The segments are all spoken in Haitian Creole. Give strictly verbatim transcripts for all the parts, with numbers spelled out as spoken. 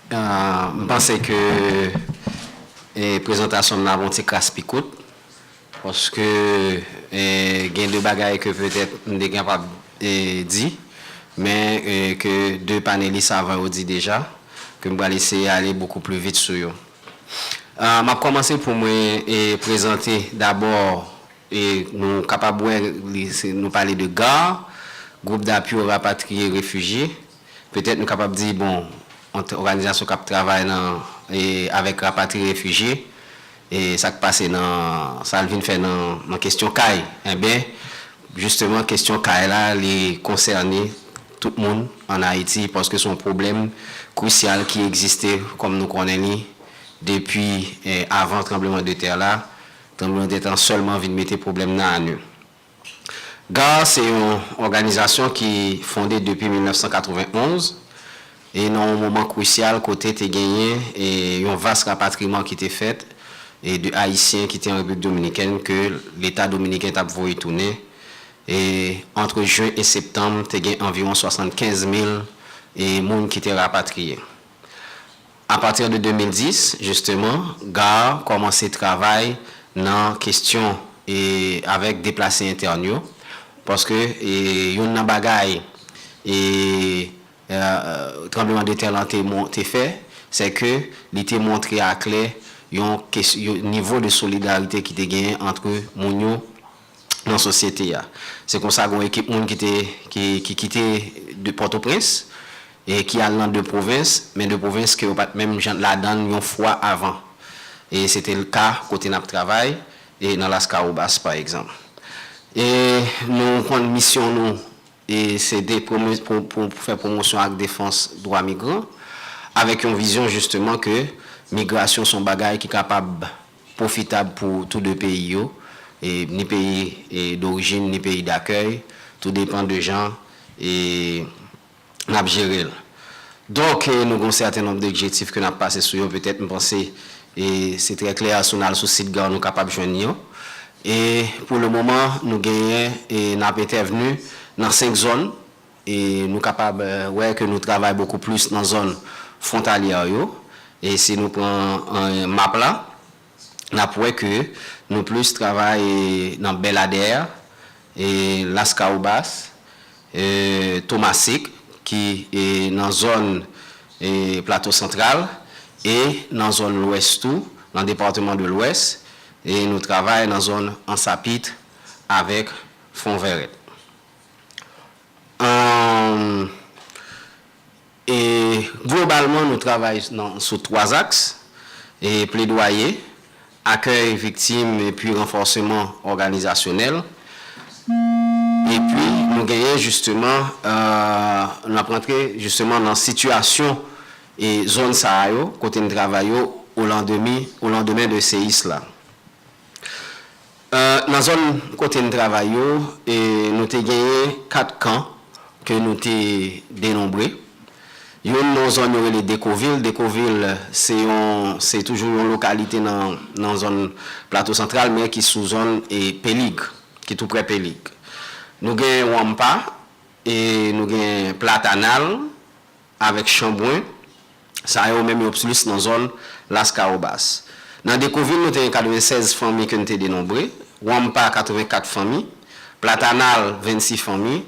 Ah, m panse ke eh, prezantasyon m nan ap yon ti kras pi kout, paske eh, gen de bagay ke petèt m te kapab eh, di, men eh, ke de panelis avan yo di deja, ke m pral eseye ale bokou pli vit sou yo. Ah, m ap kòmanse pou mwen eh, prezante dabò, eh, nou kapab wè, li, se, nou pale de GAR, Groupe d'Appui aux Rapatriés et Réfugiés. Petèt nou kapab di, bon, ant òganizasyon k ap travay nan, e, avèk rapatriye refijye, e sa k pase nan, sa l vin fè nan, nan kesyon kay. Enben, jisteman, kesyon kay la, li konsène tout moun ann Ayiti, paske se yon pwoblèm krisyal ki egziste, kòm nou konnen li, depi, e, avan tranbleman de tè la. Tranbleman de tè an sèlman vin mete pwoblèm nan ane. GAR se yon òganizasyon ki fonde depi mil nèf san katrevenn onz e nan yon moman krisyal kote te genyen e yon vas rapatriman ki te fèt e de Ayisyen ki te an Repiblik Dominikèn ke Leta Dominiken t ap voye tounen. E ant jen e septanm, te gen anviwon swasannkenz mil e moun ki te rapatriye. Apati de de mil dis, jisteman, GAR kòmanse travay nan kesyon e avèk deplase entèn yo, paske e, youn nan bagay e, e, tranbleman de tè lan te, mon- te fè, se ke li te montre aklè yon, kes- yon nivo de solidarite ki te genyen ant moun yo nan sosyete a. Se konsa gen yon ekip moun ki te ki, ki kite de Pòtoprens e ki al nan de pwovens, men de pwovens ke yo pa t menm jan ladan l yon fwa avan. E se te le ka kote n ap travay e nan Laskawobas, pa egzanp. E nou konn misyon nou e se de pwomo- pou, pou, pou fè pwomosyon ak defans dwa migran, avèk yon vizyon jisteman ke migrasyon se yon bagay ki kapab pwofitab pou tou de peyi yo, e ni peyi e dorijin, ni peyi dakèy, tou depann de jan e n ap jere l. Donk, e nou gen yon sèten nonb de objektif ke n ap pase sou yo, petèt, m panse, e se trè klè, si nou al sou sit GAR, nou kapab jwenn yo. E pou le moman, nou genyen, e n ap entèvni nan senk zòn, e nou kapab e, wè ke nou travay bokou plis nan zòn fwontalyè yo. E si nou pran e, map la, n ap wè ke nou plis travay e, nan Bèladè, e Laskawobas, e Tomasik, ki e, nan zòn e, Plato Santral, e nan zòn Lwès tou, nan depatman de Lwès, e nou travay nan zòn Ansapit avèk Fon Vèrèt. Ann, e globalman, nou travay nan, sou twa aks, e pledwaye, akèy viktim epi ranfòseman òganizasyonèl. Epi nou genyen jisteman, e, n ap rantre jisteman nan sitiyasyon e zòn sa a yo, kote n travay yo, o landemi, o landemen de seyis la. E, nan zòn kote n travay yo, e, nou te genyen kat kan ke nou te denonbre. Youn nan zòn yo rele Dekovil. Dekovil se yon, se toujou yon lokalite nan, nan zòn Plato Santral, men ki sou zòn e Pelig, ki tou prè Pelig. Nou gen Wampa, e nou gen Platanal, avèk Chanbwen, sa yo menm yo plis nan zòn Laskawobas. Nan Dekovil, nou te gen katrevennsèz fanmi ke n te denonbre, Wampa, katrevenkat fanmi, Platanal, vennsis fanmi,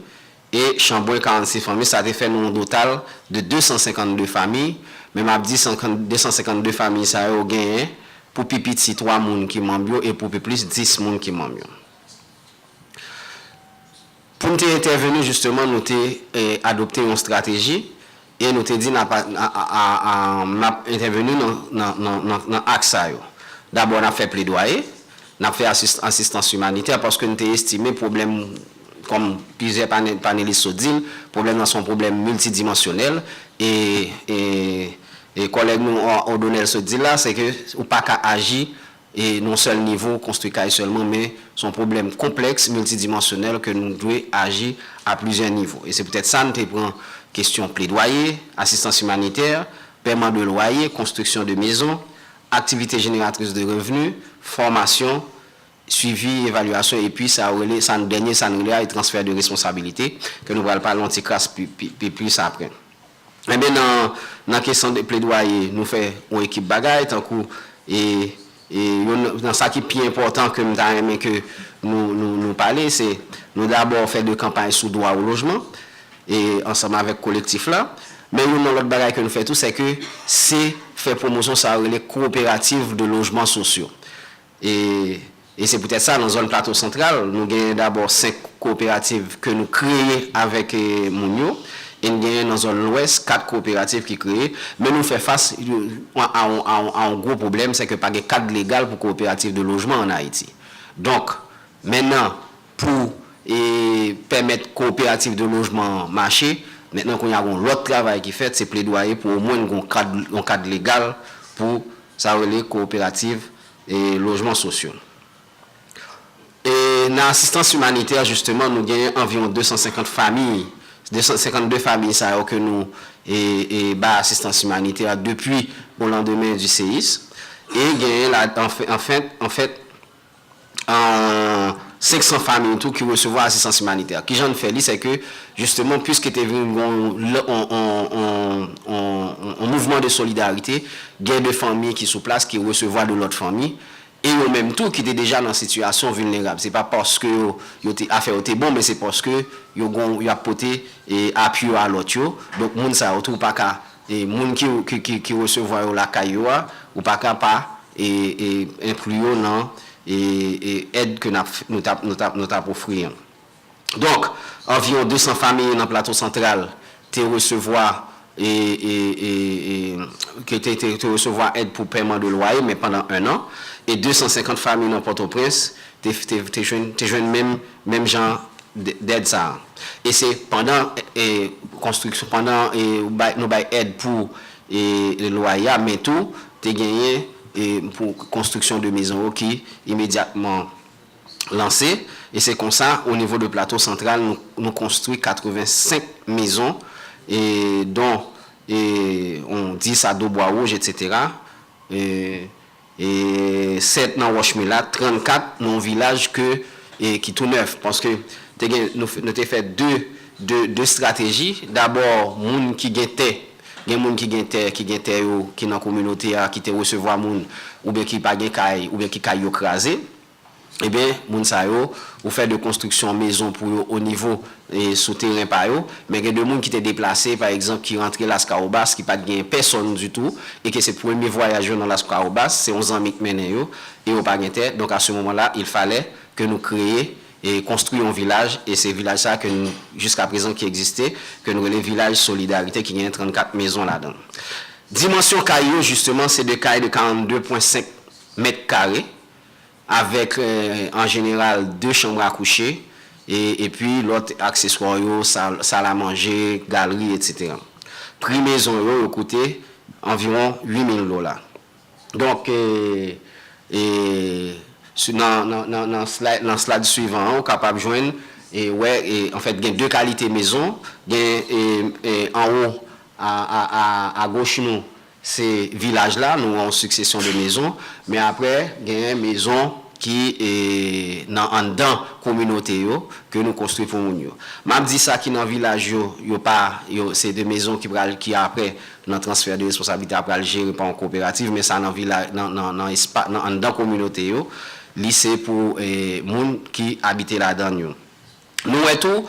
e Chanbwen, karannsis fanmi. Sa te fè nou yon total de de san senkannde fanmi. Men m ap di, de san senkannde fanmi sa yo genyen pou pi piti twa moun ki manm yo e pou pi plis dis moun ki manm yo. Pou n te entèveni, jisteman, nou te e, adopte yon estrateji e nou te di n ap, a, a, a, a, n ap entèveni nan, nan, nan, nan, nan aks sa yo. Dabò, n ap fè pledwaye, n ap fè asis, asistans imanitè, paske n te estime pwoblèm, kòm plizyè pane, panelis sot di l, pwoblèm nan se yon pwoblèm miltidimansyonèl e, e, e kòlèg nou, O- Odonèl sot di l la, se ke ou pa ka aji e nan yon sèl nivo, konstwi kay sèlman, men se yon pwoblèm konplèks, miltidimansyonèl, ke nou dwe aji a plizyè nivo. E se poutèt sa n te pran kesyon pledwaye, asistans imanitè, pèman de lwaye, konstriksyon de mezon, aktivite jeneratris de revni, fòmasyon, swivi, evalyasyon, epi sa yo rele, sa n dènye, sa n rele a, e transfè de responsabilite, ke nou pral pale yon ti kras pi, pi, pi plis apre. Ebyen, nan, nan kesyon de pledwaye, nou fè yon ekip bagay, tankou, e, e, youn nan sa ki pi enpòtan ke m ta renmen ke nou, nou, nou pale, se nou dabò fè de kanpay sou dwa o lojman, e ansanm avèk kolektif la. Men youn nan lòt bagay ke nou fè tou, se ke se fè pwomosyon sa yo rele coopérative de logements sociaux. E, e se poutèt sa, nan zòn Plato Santral, nou genyen dabò senk kooperativ ke nou kreye avèk, e, moun yo, e n genyen nan zòn Lwès kat kooperativ ki kreye, men nou fè fas a, a, a, a yon gwo pwoblèm, se ke pa gen kad legal pou kooperativ de lojman ann Ayiti. Donk, mentnan, pou, e, pèmèt kooperativ de lojman an mache, mentnan kounye a gen yon lòt travay ki fèt, se pledwaye pou omwen n gen yon kad, yon kad legal pou sa yo rele kooperativ, e, lojman sosyo. E nan asistans imanitè, jisteman, nou genyen anviwon de san senkant fami, de san senkannde fami sa yo ke nou, e, e, bay asistans imanitè depi o landemen di seyis. E genyen la, anfen, anfen, anfèt, an, senk san fami tou ki resevwa asistans imanitè. Kijan n fè li? Se ke, jisteman, piske te vin gen yon, yon, yon, yon, yon, yon mouvman de solidarite, gen de fanmi ki sou plas ki resevwa de lòt fanmi, e yo menm tou ki te deja nan sitiyasyon vilnerab. Se pa paske yo, yo te, afè yo te bon, men se paske yo gon, y ap pote, e, apui yo a lòt yo. Donk, moun sa yo tou, ou pa ka, e, moun ki, ki, ki, ki resevwa yo lakay yo a, ou pa ka pa, e, e, enkli yo nan, e, e, èd ke n ap, nou t ap, nou t ap, nou t ap ofri an. Donk, anviwon de san fanmi nan Plato Santral te resevwa, e, e, e, e, ke te, te, te resevwa èd pou pèman de lwaye, men pandan en an, e de san senkant fanmi nan Pòtoprens te, te, te jwenn, te jwenn menm, menm jan d-, dèd sa a. E se pandan, e, konstriksyon, pandan, e, bay, nou bay èd pou, e, lwaye a, men tou, te genyen, e, pou konstriksyon de mezon yo ki imedyatman lanse, e se konsa, o nivo de Plato Santral, nou, nou konstwi katrevensenk mezon, e, don, e, on dis a do bwa wouj, etsetera. E, e, sèt nan wòch milat, trannkat nan yon vilaj ke, e, ki tou nèf. Paske te gen, nou, f-, nou te fè de, de, de estrateji. Dabò, moun ki gen tè, gen moun ki gen tè, ki gen tè yo, ki nan kominote a, ki te resevwa moun, oubyen ki pa gen kay, oubyen ki kay yo kraze. Ebyen, moun sa yo, ou fè de konstriksyon mezon pou yo o nivo, e, sou teren pa yo, men gen de moun ki te deplase, pa egzanp, ki rantre Laskawobas, ki pa t gen pèsòn ditou, e ke se premye vwayaj yo nan Laskawobas, se yon zanmi k mennen yo, e yo pa gen tè. Donk, à ce moment-là, il fallait que nou kreye e konstwi yon vilaj, e se vilaj sa ke nou, jiska prezan ki egziste, ke nou rele Vilaj Solidarite, ki genyen trannkat mezon ladan l. Dimansyon kay yo, jisteman, se de kay de karannde pwen senk mèt kare, avèk, e, an jeneral, de chanm a kouche, e, epi lòt akseswa yo, sal, sal a manje, galri, etsetera. Pri mezon yo, yo koute anviwon uit mil dola. Donk, e, e, si, nan, nan, nan, nan slide, nan slide swivan an, ou kapab jwenn, e, wè, e, anfèt, gen de kalite mezon, gen, e, e, anwo, a, a, a, agoch nou, se vilaj la, nou wè yon siksesyon de mezon, men apre, genyen mezon ki, e, nan anndan kominote yo, ke nou konstwi pou moun yo. M ap di sa ki nan vilaj yo, yo pa, yo, se de mezon ki pral, ki apre, nan transfè de responsablite a pral jere pa yon kooperativ, men sa nan vilaj, nan, nan, nan espa, nan anndan kominote yo, li se pou, e, moun ki abite ladan l yo. Nou wè tou,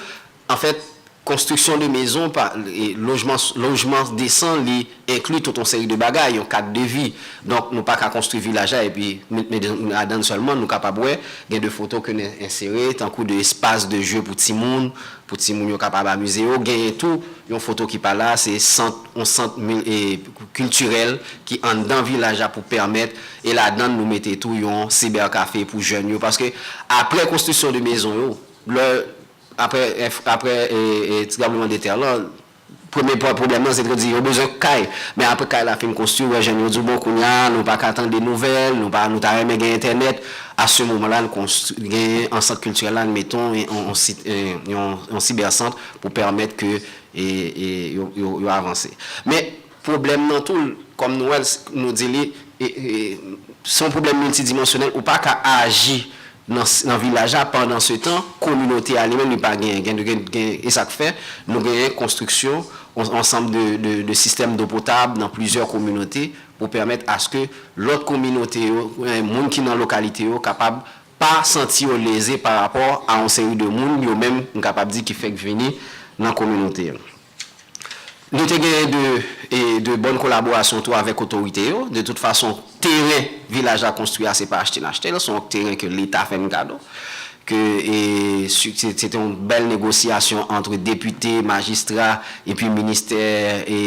anfèt, konstriksyon de mezon, pa, e, lojman, lojman desan, li enkli tout yon seri de bagay, yon kad de vi. Donk, nou pa ka konstwi vilaj la epi met, met ladan l sèlman, nou kapab wè, gen de foto ke n ensere, tankou de espas de jeu pou timoun, pou timoun yo kapab amize yo. Genyen tou yon foto ki pa la, se sant, yon sant mil, e, kiltirèl ki anndan vilaj la pou pèmèt, e ladan l nou mete tou yon sibè kafe pou jèn yo. Paske apre konstriksyon de mezon yo, lè, apre, apre, e, e, tranbleman de tè lan, premye pwoblèm nan, se te di yo bezwen kay. Men apre kay la fin konstwi, wè jèn yo di, bon, kounye a, nou pa ka tande nouvèl, nou pa, nou ta renmen gen entènèt. A se moman la, n konstwi, gen an sant kiltirèl la, n mete yon, yon, yon sit, e, yon, yon sibèsant pou pèmèt ke, e, e, yo, yo, yo avanse. Men, pwoblèm nan tou, kòm nou wè l, nou di li, e, e, se yon pwoblèm miltidimansyonèl, ou pa ka aji nan, nan vilaj la, pandan se tan, kominote a li menm, li pa genyen. Gen, gen, gen, e sa k fè, nou genyen konstriksyon, yon ansanm de, de, de sistèm dlo potab nan plizyè kominote pou pèmèt aske lòt kominote yo, eh, moun ki nan lokalite yo, kapab pa santi yo leze pa rapò a yon seri de moun, yo menm, m kapab di, ki fèk vini nan kominote yo. Nou te genyen de, e, de bòn kolaborasyon tou avèk otorite yo. De tout fason, teren vilaj la konstwi a, se pa achte n achte l, se yon teren ke Leta fè n kado. Ke, e, si, se, se te yon bèl negosyasyon ant depite, majistra, epi ministè, e,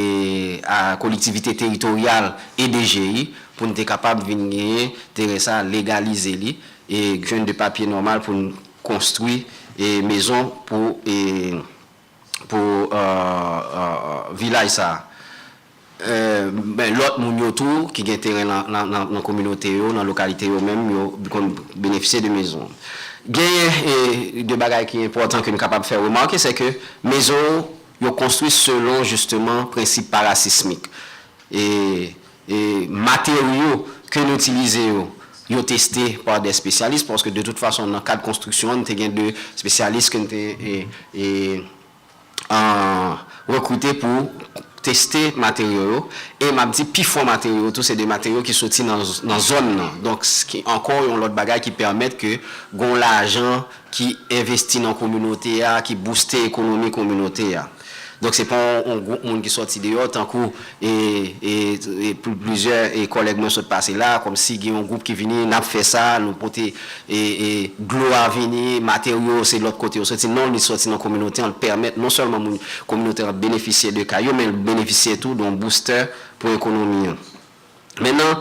a kolektivite teritoryal e D G I pou n te kapab vin genyen teren sa, legalize li, e jwenn de papye nòmal pou n konstwi, e, mezon pou, e, pou, e, e, e, vilaj sa a. E, ben, lòt moun yo tou ki gen teren nan, nan, nan, nan kominote yo, nan lokalite yo menm, yo konn benefisye de mezon. Genyen, e, de bagay ki enpòtan ke n kapab fè remake, se ke mezon yo, yo konstwi selon, jisteman, prensip parasismik. E, e materyo ke n itilize yo, yo teste pa de espesyalis, paske de tout fason, nan kad konstriksyon an, n te gen de espesyalis ke n te, e, e, an, rekrite pou teste materyo yo. E m ap di, pifò materyo yo tou, se de materyo ki soti nan, nan zòn nan. Donk, s-, ki ankò yon lòt bagay ki pèmèt ke gon lajan ki envesti nan kominote a, ki bouste ekonomi kominote a. Donk, se pa yon, yon gwoup moun ki sòti deyò, tankou, e, e, e, pl-, plizyè, e, kòlèg mwen sot pase la, kòmsi gen yon gwoup ki vini, n ap fè sa, nou pote, e, e, dlo a vini, materyo, se lòt kote yo sòti. Non, li sòti nan kominote an, l pèmèt non sèlman moun, kominote an benefisye de kay yo, men l benefisye tou de yon booster pou ekonomi an. Mentnan,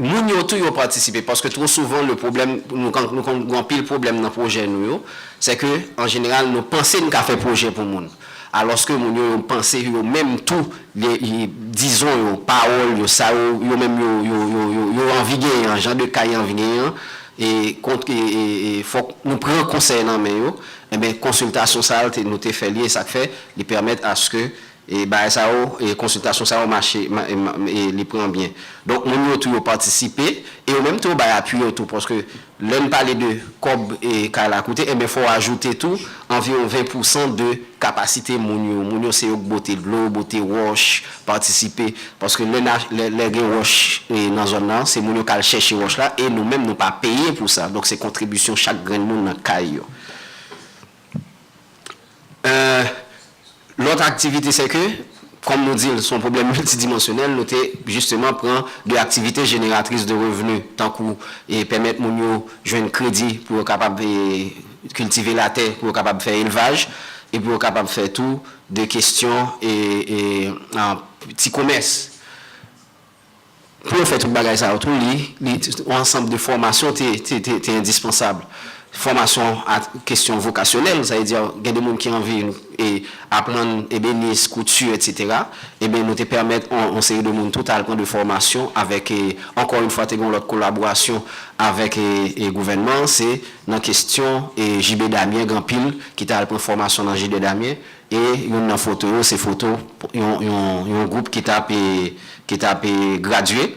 moun yo tou yo patisipe, paske two souvan le pwoblèm, nou konn, nou konn gen anpil pwoblèm nan pwojè nou yo, se ke, an jeneral, nou panse n ka fè pwojè pou moun. Alòske moun yo, yo panse yo menm tou, le, y-, dizon yo, pawòl yo, sa yo, yo menm yo, yo, yo, yo, yo anvi genyen an, jan de kay yo anvi genyen an, e, kont, e, e, e, fòk nou pran konsèy nan men yo, enben, konsiltasyon sa a, te, nou te fè li, e sa k fè, li pèmèt aske, e, bagay sa yo, e, konsiltasyon sa yo mache, ma-, e, ma-, e, li pran byen. Donk, moun yo tou yo patisipe, e yo menm tou yo bay apui yo tou, paske lè n pale de kòb, e, kay la koute, enben, fò w ajoute tou anviwon ven pousan de kapasite moun yo. Moun yo se yo k bote dlo, bote wòch, patisipe. Paske lè n a, lè, lè gen wòch, e, nan zòn nan, se moun yo k al chèche wòch la, e nou menm, nou pa peye pou sa. Donk, se kontribisyon chak grenn moun nan kay yo. E, lòt aktivite, se ke, kòm nou di l, se yon pwoblèm miltidimansyonèl, nou te jisteman pran de aktivite jeneratris de revni, tankou, e, pèmèt moun yo jwenn kredi pou yo kapab, e, kiltive latè, pou yo kapab fè elvaj, e pou yo kapab fè tou de kesyon, e, e, an, ti komès. Pou yo fè tout bagay sa yo tou, li, li, yon ansanm de fòmasyon te, te, te, te endispansab. Fòmasyon a kesyon vokasyonèl, sa vle di, gen de moun ki anvi, e, aprann ebenis, kouti, etsetera. Ebyen, nou te pèmèt yon, yon seri de moun tou al pran de fòmasyon avèk, e, ankò yon fwa, te gen yon lòt kolaborasyon avèk, e, e, gouvènman, se nan kesyon, e, J B Damien, gen anpil ki t al pran fòmasyon nan J B Damien. E youn nan foto yo, se foto yon, yon, yon gwoup ki t ap, e, ki t ap, e, gradye.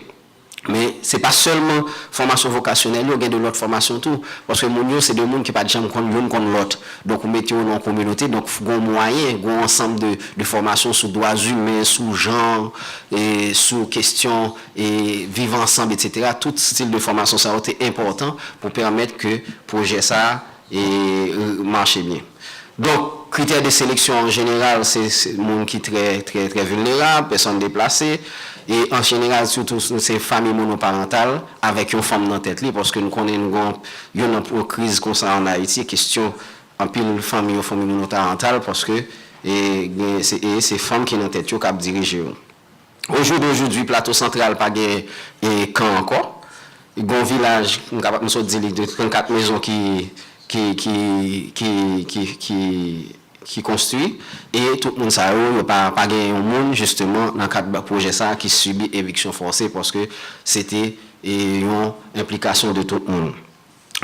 Men se pa sèlman fòmasyon vokasyonèl yo, gen de lòt fòmasyon tou. Paske moun yo, se de moun ki pa t janm konn youn konn lòt. Donk, ou mete yo nan yon kominote, donk, gon mwayen, gon ansanm de, de fòmasyon sou dwa imen, sou jan, e sou kesyon, e viv ansanm, etsetera. Tout stil de fòmasyon sa yo te enpòtan pou pèmèt ke pwojè sa a e, e, mache byen. Donk, kritè de seleksyon an jeneral, se, se moun ki trè, trè, trè vilnerab, pèsòn deplase, e an jeneral, sitou, se fanmi monoparantal, avèk yon fanm nan tèt li, paske nou konnen nou gen yon, yon kriz konsa ann Ayiti, kesyon anpil fanmi yo, fanmi monoparantal, paske, e, gen, se, e se fanm ki nan tèt yo k ap dirije yo. Au jour d'aujourd'hui, Plato Santral pa gen, e, kan ankò. Gon vilaj, m kapab, m sot di li, de trannkat mezon ki, ki, ki, ki, ki, ki, ki konstwi. E tout moun sa yo, yo pa, pa gen yon moun, jisteman, nan kad pwojè sa a ki sibi eviksyon fòse, paske se te, e, yon enplikasyon de tout moun.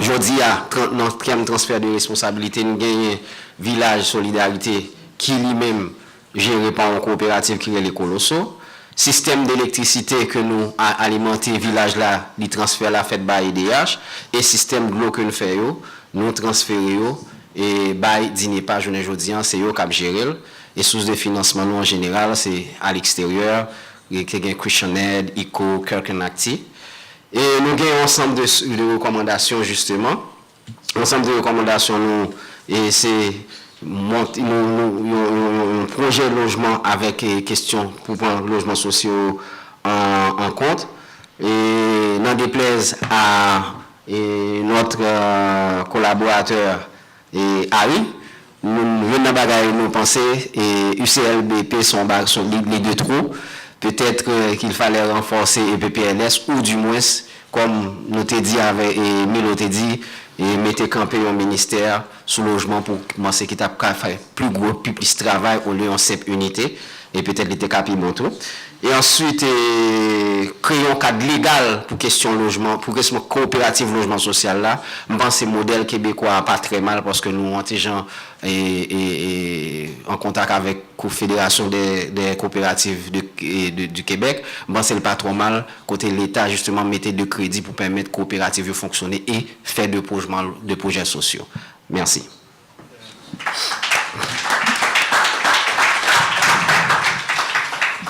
Jodi a, tran-, nan tèm transfè de responsabilite, n genyen Vilaj Solidarite ki li menm jere pa yon kooperativ ki rele Koloso. Sistèm de elektrisite ke nou a- alimante vilaj la, li transfè la fèt bay E D H, e sistèm dlo ke n fè yo, nou transfere yo e bay DINEPA jounen jodi an, se yo k ap jere l. E sous de finansman nou an jeneral, se a leksteryè, e te gen Christian Aid, ICO, Kirk and Acti. E nou gen yon ansanm de, de rekòmandasyon, jisteman. Ansanm de rekòmandasyon nou, e se mont, nou, nou, yon, yon, yon, yon pwojè lojman avèk e, kesyon pou pran lojman sosyo an, an kont. E n'en déplaise à e, notre euh, collaborateur e, Harry, nou, youn nan bagay nou panse e, U C L B P son, ba- son li, li de twò. Peut-être euh, qu'il fallait renforcer E P P L S ou du moins, kòm nou te di avè e, Milo te di, e mete kanpe yon ministè sou lojman pou kòmanse ki t ap ka fè pli gwo, pi plis travay olye yon senp inite. E petèt li te ka pi bon tou. E answit, e, kreye yon kad legal pou kesyon lojman, pou kesyon kooperativ lojman sosyal la. M panse modèl kebekwa a pa trè mal paske nou an ti jan e, e, e, an kontak avèk Confédération des, des Coopératives de, e, de, du Québec. M panse l pa twò mal kote Leta jisteman mete de kredi pou pèmèt kooperativ yo fonksyone e fè de pwojman, de pwojè sosyo. Mèsi.